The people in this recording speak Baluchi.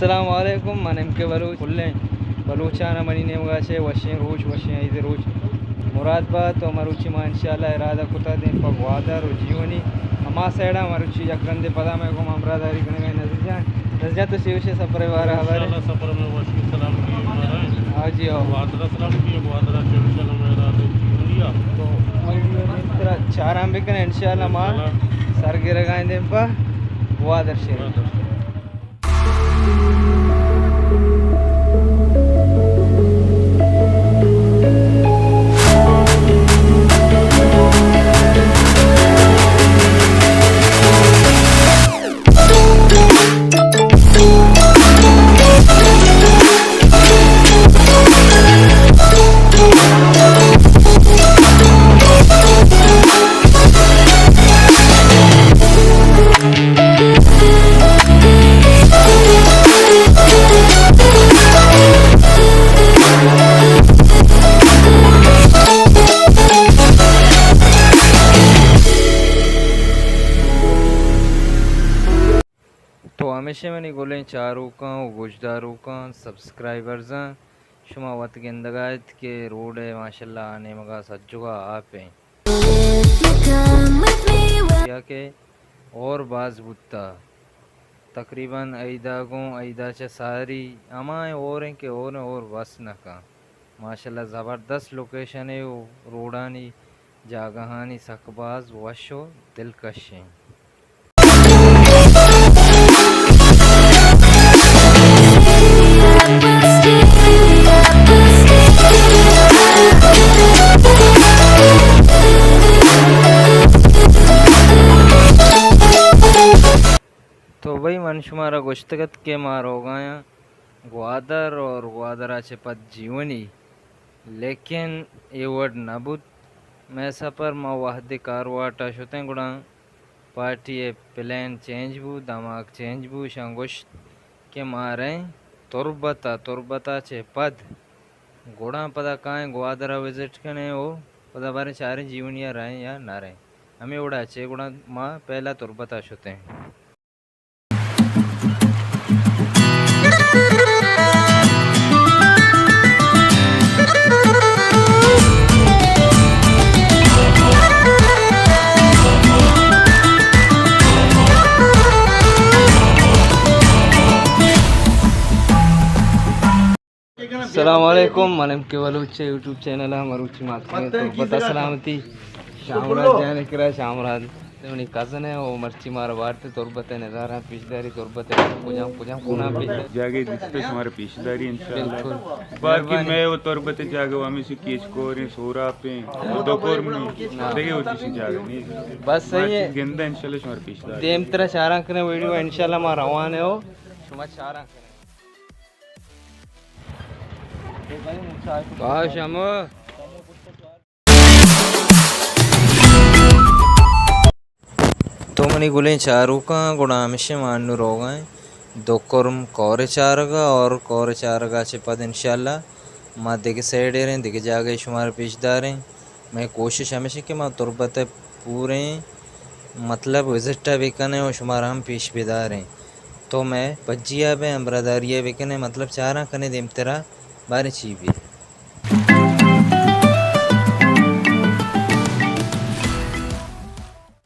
السلام علیکم، من ایم کے بلوچ۔ کلیں بلوچاں منی نیمگا چہ وشیں روچ، وشیں عید روچ مراد بات۔ تو مروچی ما انشاءاللہ ارادہ کتا دیم پہ گوادر و جیونی ہما سائیڈا۔ مروچی یک رندے پدا مئے گوما ہمراہ داری کنگا نذیر جان۔ نذیر جان، تو چے گوشے سفر بارہ حوالے؟ انشاءاللہ سفر میں وشی سلامتی ہمارا ہے۔ ہاں جی، ہاں۔ گوادر سلامتی ہے، گوادر چہ انشاءاللہ میں ارادہ جیونی آ۔ تو ترا چاران بکن انشاءاللہ ما انشاءاللہ۔ سر گرگائیں دیم پہ گوادر شہر۔ گوادر شہر۔ تو ہمیشہ منی گلیں چاروکاں و گوشداروکاں، سبسکرائبرزاں، شما وت گندگا ات کہ روڈ ء ماشاءاللہ آ نیمگا سجگا آپ ایں۔ یا کہ اور باز بوتا۔ تقریباً عیدا گوں عیدا چہ ساری ہمائیں اور ایں کہ اور ایں، اور وس نہ کن۔ ماشاءاللہ زبردست لوکیشن اے و روڈانی جاگہانی سک باز وش و دلکش ایں۔ تو بھئی، من شمارا گوشتگ ات کہ ما روگایاں گوادر اور گوادرا چہ پد جیونی، لیکن اے وڑ نہ بوت مئے سفر۔ ما وہدے کارواٹا شتیں گڑا پارٹی ء پلان چینج بو، دماغ چینج بو، اشاں گوشت کہ ما رئیں تربت ء، تربت ء چہ پد گڑا پدا کائیں گوادر ء وزٹ کنیں او پدا باریں چاریں جیونی ء رئیں یا نہ رئیں۔ ہمے وڑا چہ گڑا ما پہلا تربت ء شتیں۔ السلام علیکم، من ایم کے بلوچ ء یوٹیوب چینل ء مروچی ماتکیں تربت ء سلامتی۔ شامراد جان ء کرا، شامراد منی کزن ء، او مرچی مارا بارت تربت ء نظارہ پیش داری، تربت ء کجام کجام کوناں پیش داری۔ جاگہ دیست شمارا پیش داری انشاءاللہ۔ بالکل۔ باقی مہربانی۔ مئے و تربت ء جاگہ و ہمیشہ کیچ کوریں، سوراپیں، و دو کورمیں، دگہ و چیزیں جاگہ نہیں۔ بس صحیح ہے۔ گندہ انشاءاللہ شمارا پیش داری۔ دیم ترا چاراں کریں ویڈیو انشاءاللہ ما روان ہے ہو۔ شما چاراں کریں۔ باش ہمو۔ تو منی گلیں چاروکاں، گڑا ہمیشہ ما انو روگا ایں دو کرم کور چارگا اور کور چارگا چہ پد انشاءاللہ ما دگہ سائیڈ ء ریں، دگہ جاگہ شمارا پیش داریں۔ مئے کوشش ہمیش انت کہ ما تربت ء پوریں مطلب وزٹ ء بکنیں و شمارا ہم پیش بداریں۔ تو مئے پجی ء بئے، ہمراہداری ء بکنیں، مطلب چاراں کنیں دیمترا باریں چی بی۔